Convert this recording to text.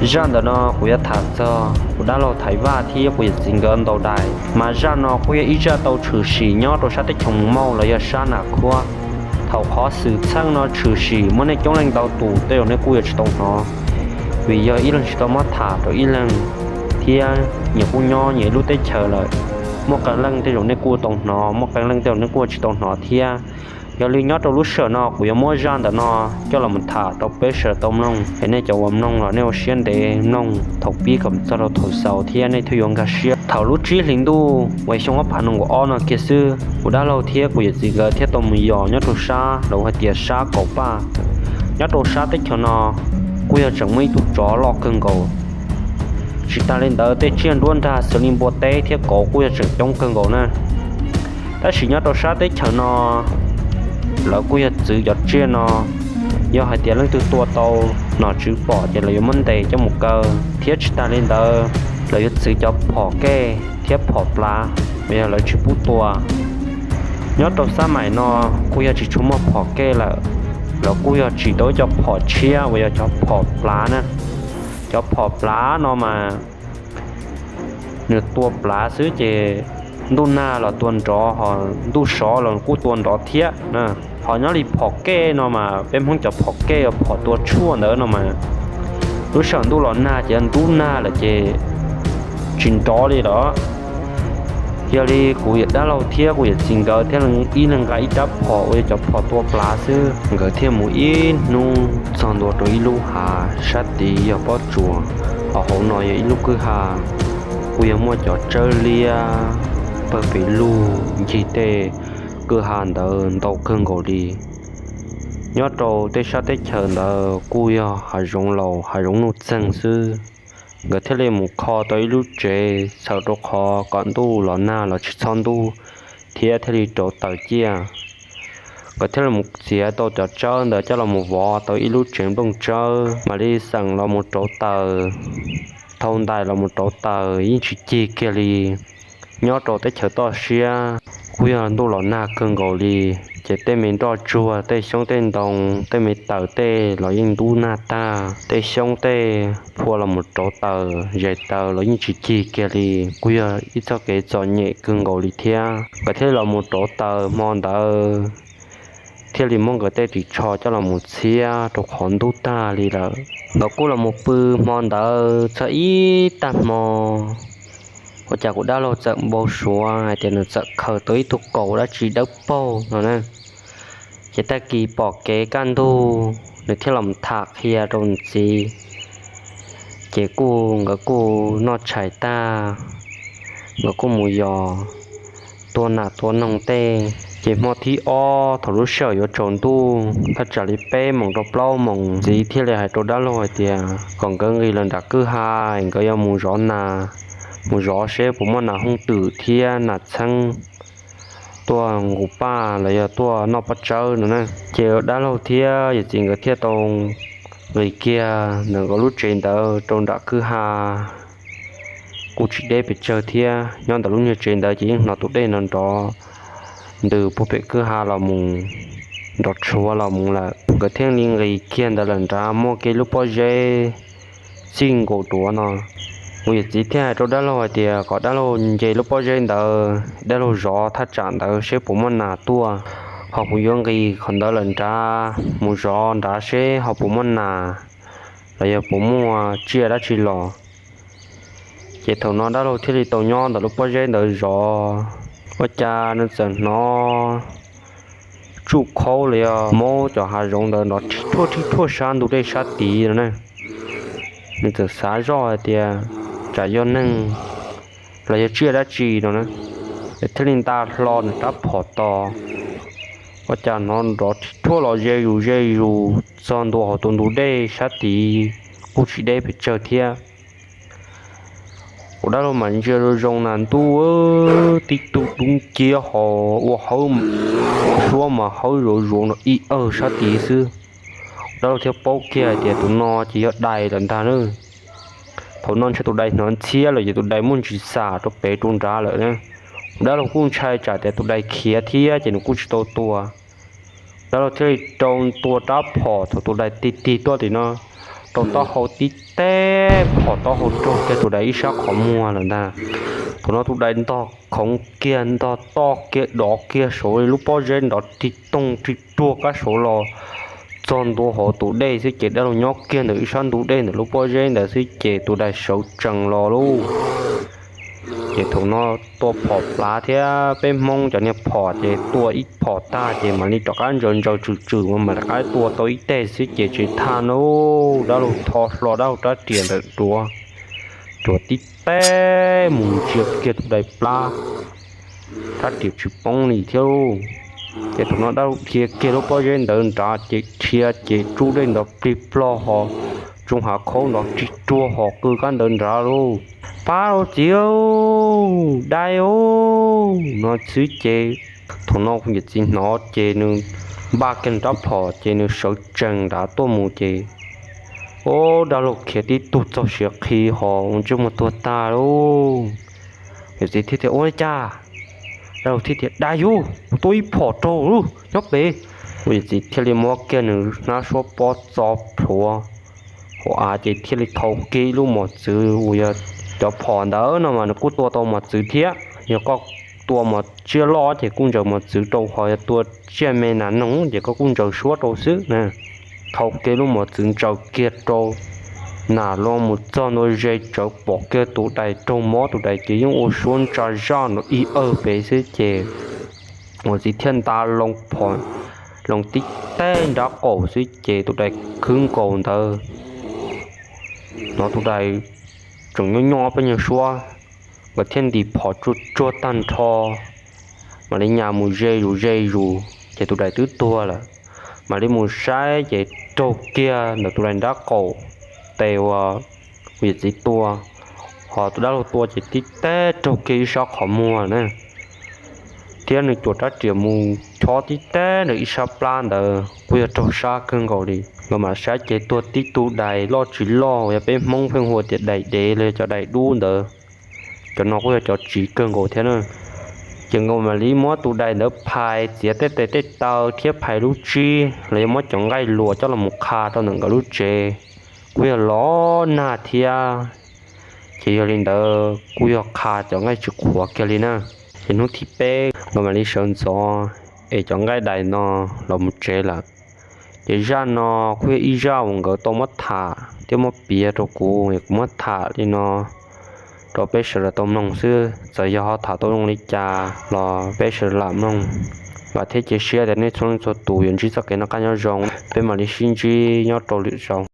Zaj ntawm no kuv yuav tham txog kuv dab laug Thaiv Vaj thiab kuv yawm txiv nkawd ntaus dais, mas zaj no kuj yog ib zaj tau tshwm sim nyob rau sab teb chaws Mus Mauj los yog sab Nas Khuab. Thaum qhov xwm txheej no tshwm sim muaj nej coob leej ntau tus tej zaum nej kuj yuav tsis tau hnov, vim yog ib leeg tsis tau muab tham rau ib leeg, thiab nyias kuj nyob nyias ib lub teb chaws lawm. Muaj qee leej tej zaum nej kuj tau hnov, muaj qee leej tej zaum nej kuj tsis tau hnov thiab. Yog li nyob rau lub sij hawm no kuv yuav muab zaj ntawm no coj los mus tham rau peb sawv daws tau mloog, es nej cov uas mloog los nej ua siab ntev mloog thaum pib kom txog rau thaum xaus thiab nej thiaj yuav nkag siab. Thaum lub tsib hlis ntuj uas xyoo ob phav nees nkaum ob no kiag xwb, kuv dab laug thiab kuv yawm txiv nkawd thiaj tau mus yos nyob rau sab lawv hais tias sab Kaum Paj. Nyob rau sab teb chaws no kuj yog tseem muaj ib tug tsov loj kawg nkaus. Tsis tas li ntawd tej tsiaj nruab nrag xws li npua teb thiab kauv kuj yog tseem coob kawg nkaus na. Tab sis nyob rau sab teb chaws no lawv kuj yog txwv cov tsiaj no, yog hais tias leej twg tua tau nom tswv pom ces lawv yuav muab ntes coj mus kaw, thiab tsis tas li ntawd lawv yuav txwv cov phom kej thiab phom plav, uas yog lawv tsis pub tua. Nyob rau sab maim no kuj yog tsis tshua muaj phom kej lawm, lawv kuj yog tsim tau ib co phom tshiab uas yog cov phom plav na. Cov phom plav no mas nws tua plav xwb ces ntuj nag los tua nrov, ho ntuj sov los kuj tua nrov thiab. Ho nyob li phom kej no mas peb Hmoob cov phom kej uas phom tua tshuaj ntawd no mas, lub sij hawm ntuj los nag ces ntub nag lawm ces tsis nrov li lawm. Yog li kuv yawm dab laug thiab kuv yawm txiv nkawd thiaj ib leeg nqa ib rab phom uas yog cov phom tua plav xwb, nkawd thiaj mus ib hnub txog ntua rau ib lub hav, sab tid yog pob tsuas, ho hauv no yog ib lub kwj ha, kuj yog muaj cov tsawb liab pawg pes lug ncig tej kwj ha ntawd ntau kawg nkaus li. Nyob rau tej sab teb chaws ntawd kuj yog hav zoov laus hav zoov nuj txeeg xwb. Nkawd thiaj li mus kho tau ib lub tsev txhawm rau qhov kom ntuj los nag los tsis txhob ntub, thiab thiaj li rauv taws ciaj. Nkawd thiaj li mus txiav tau cov tsawb ntawd coj los mus vov tau ib lub tsev nplooj tsawb, mam li xeem los mus rauv taws, thau ntais los mus rauv taws yeej tsis cig kiag li. Nyob rau teb chaws toj siab kuj yog ntuj los nag kawg nkaus li, ces tej me nroj tsuag, tej xyoob tej ntoo, tej me taws tej los yeej ntub nag tag, tej xyoob tej phua los mus rauv taws, zais taws los yeej tsis cig kiag li. Kuj yog ib txoj kev txom nyem kawg nkaus li thiab. Nkawd thiaj li los mus rauv taws hmo ntawd, thiaj li muab nkawd tej ris tsho coj los mus txhiab rau qhov ntub tag li lawm. Nkawd kuj los mus pw hmo ntawd txog ib tag hmo, ua cas kuv dab laug txawm npau suav hais tias nws txawm khaws tau ib tug kaus dab tsi dawb paug no na. Ces tag kis pom kev kaj ntug nws thiaj los tham qhia rau nws txiv, ces kuj nkawd kuj noj tshais tag, nkawd kuj mus yos tua nas tua noog tej. Ces hmo thib ob thaum lub sij hawm yuav tsaus ntuj thaj tsam li peb moos rau plaub moos, txiv thiaj li hais rau dab laug hais tias kom nkawd nqis los nram kwj ha, nkawd yuav mus zov nas, mus zov seb puas muaj nas hooj twm thiab nas txheeb tuaj nqus paj los yog tuaj noj pob tsawb no na. Ces dab laug thiab yawm txiv nkawd thiaj tau nqis kiag ntawm nkawd lub tsev ntawd rau nram kwj ha, kuj tsis deb pes tsawg thiab. Nyob ntawm lub nyuag tsev ntawd ces yeej hnov tus dej nrov nrov ntws puag pem kwj ha los mus, nrov tshuav los mus lawm. Nkawd thiaj li nqis kiag ntawd lawm nrad muaj kiag lub pob zeb txij nkaus duav no. Kuv yawm txiv thiaj hais rau dab laug hais tias kom dab laug nce lub pob zeb ntawd, dab laug zov thaj tsam ntawd seb puas muaj nas tuaj, ho kuv yuav nqis qhov ntawd lawm nrad mus zov nrad seb ho puas muaj nas los yog puas muaj tsiaj dab tsi los. Ces thaum no dab laug thiaj li tau nyob ntawm lub pob zeb ntawd zov, ua cas nws txawm hnov tsuj khaub los yog maub cov hav zoov ntawd nrov rhib rhuaj rhib rhuaj sab ntug dej sab tid no na. Nws txawm xav zoj hais tias tsam yog neeg los yog tsiaj dab tsi no na, es thiaj li nta hlo nws rab phom tos. Ua cas hnov nrov rhib rhuaj los ze zus ze zus txog ntua hauv tus ntug dej sab tid, kuj tsis deb pes tsawg thiab. Kuv dab laug mas ntsia zoo zoo na ntuj, tib tug dub nciab ho ua hawb, suab mas hawb zuav zuav no ib awg sab tid xwb. Kuv dab laug thiaj paub kiag hais tias tus no ces yog dais lawm ntag na. Thaum no ntshe tus dais hnov ntxhiab lawm ces tus dais muaj ntsis xam rau pem rau nrad lawm na. Kuv dab laug kuj ntshai tsam tias tus dais khiav thiab ces nws kuj tsis tau tua. Dab laug thiaj li rau ntua rab phom thaum tus dais tig tig tuaj tim no, rau taub hau tib teg, phom taub hau raug kiag tus dais ib sab qhov muag lawm ntag. Thaum no tus dais ntog khoov kiag, ntog toj kiag, dov kiag saud lub pob zeb nrov rig toog rig ruag qab saud los txog ntua hauv tus dej xwb ces dab laug nyob kiag ntawm ib sab ntug dej ntawm lub pob zeb ntawd xwb ces tus dais sawv tsees los lauj. Ces thaum no tua phom plav thiab, peb Hmoob cov niag phom ces tua ib phom tag ces mam li rov qab ntsaws ntsaws tswm tswm mas mam rov qab tua tau ib teg xwb ces tsis thaj no, dab laug tho hlo dab laug rab riam ntawm duav, duav tib teg mus ntsia kiag tus dais plab, rab riam tsis poob li thiab lauj. Ces thaum no dab laug dhia kiag lub pob zeb ntawd nrad ces dhia ces tsub dej nrov plig plog ho, tsoo hav khaub nrov rig ruag ho qw kab ntawd nrad lauj, pab lauj txiv, dais no xwb ces thaum no yawm txiv hnov ces nws npaj kiag nws rab phom ces nws sawv tsees nrad tuaj mus ces ua dab laug khiav tib tug txaug siav qhi ho ua ntsej muag tuag tag lauj. Yawm txiv thiaj tias ua li cas, dab laug thiaj tias dais yus, kuv tua ib phom raug lauj, nyob pem. Ua yawm txiv thiaj li muab kiag nws hnab suab pob txo plhuav hauv av ces thiaj li thau kiag ib lub mos txwv uas yog cov phom ntawd no mas nws kuj tua tau mos txwv thiab, yog koj tua mos tsiaj loj ces kuj ntsaws mos txwv rau, ho yog tua tsiaj me nas noog ces koj kuj ntsaws suab rau xwb na. Thau kiag lub mos txwv ntsaws kiag rau, nas loo mus txog ntua ze tsawv pom kiag tus dais raug mob, tus dais ces yeej ua suab ntsa zaj nrov ib awg pem xwb ces ua txiv thiaj nta loo phom, loo tib teg nrab qaum xwb ces tus dais khwb nkaus ntawd. Hnov tus dais tseem nyob nyob peb nyuag suab, nkawd thiaj ntim phom tsuag tsuag tag nrho, mam li nyas mus ze zus ze zus ces tus dais twb tuag lawm. Mam li mus saib ces raug kiag ntawm tus dais nrab qaum tes uas yawm txiv tua, ho tus dab laug tua ces tib teg raug kiag ib sab qhov muag na, thiab nws cuam rab riam mus chob tib teg ntawm ib sab plab ntawd kuj yog raug sab kawg nkaus li. Nkawd mam saib ces tuag tib tug dais loj tsis loj uas yog peb Hmoob pheej hu tias dais dev los yog cov dais dub ntawd. Cov no kuj yog cov tsiv kawg nkaus thiab na. Ces nkawd mam li muab tus dais ntawd phais txiav tej tes tej taw thiab phais lub tsib los yog muab cov nqaij luas coj los mus qha rau ntawm nkawd lub tsev kuj yog los nag thiab. Ces yog li ntawd kuj yog qha cov nqaij tsis qhuav kiag li na. Ces hnub thib peb nkawd mam li sawv ntxov es cov nqaij dais no los mus tsev lawm. Ces zaj no kuj yog ib zaj uas nkawd tau muab tham thiab muab piav rau kuv es kuv muab tham li no rau peb sawv daws tau mloog xwb. Txawm yog ho tham tau zoo li cas los peb sawv daws lam mloog. Vam thiab cia siab tias nej txhua leej txhua tus yuav ntsib txoj kev noj qab nyob zoo. Peb mam li sib ntsib nyob rau lwm zaus.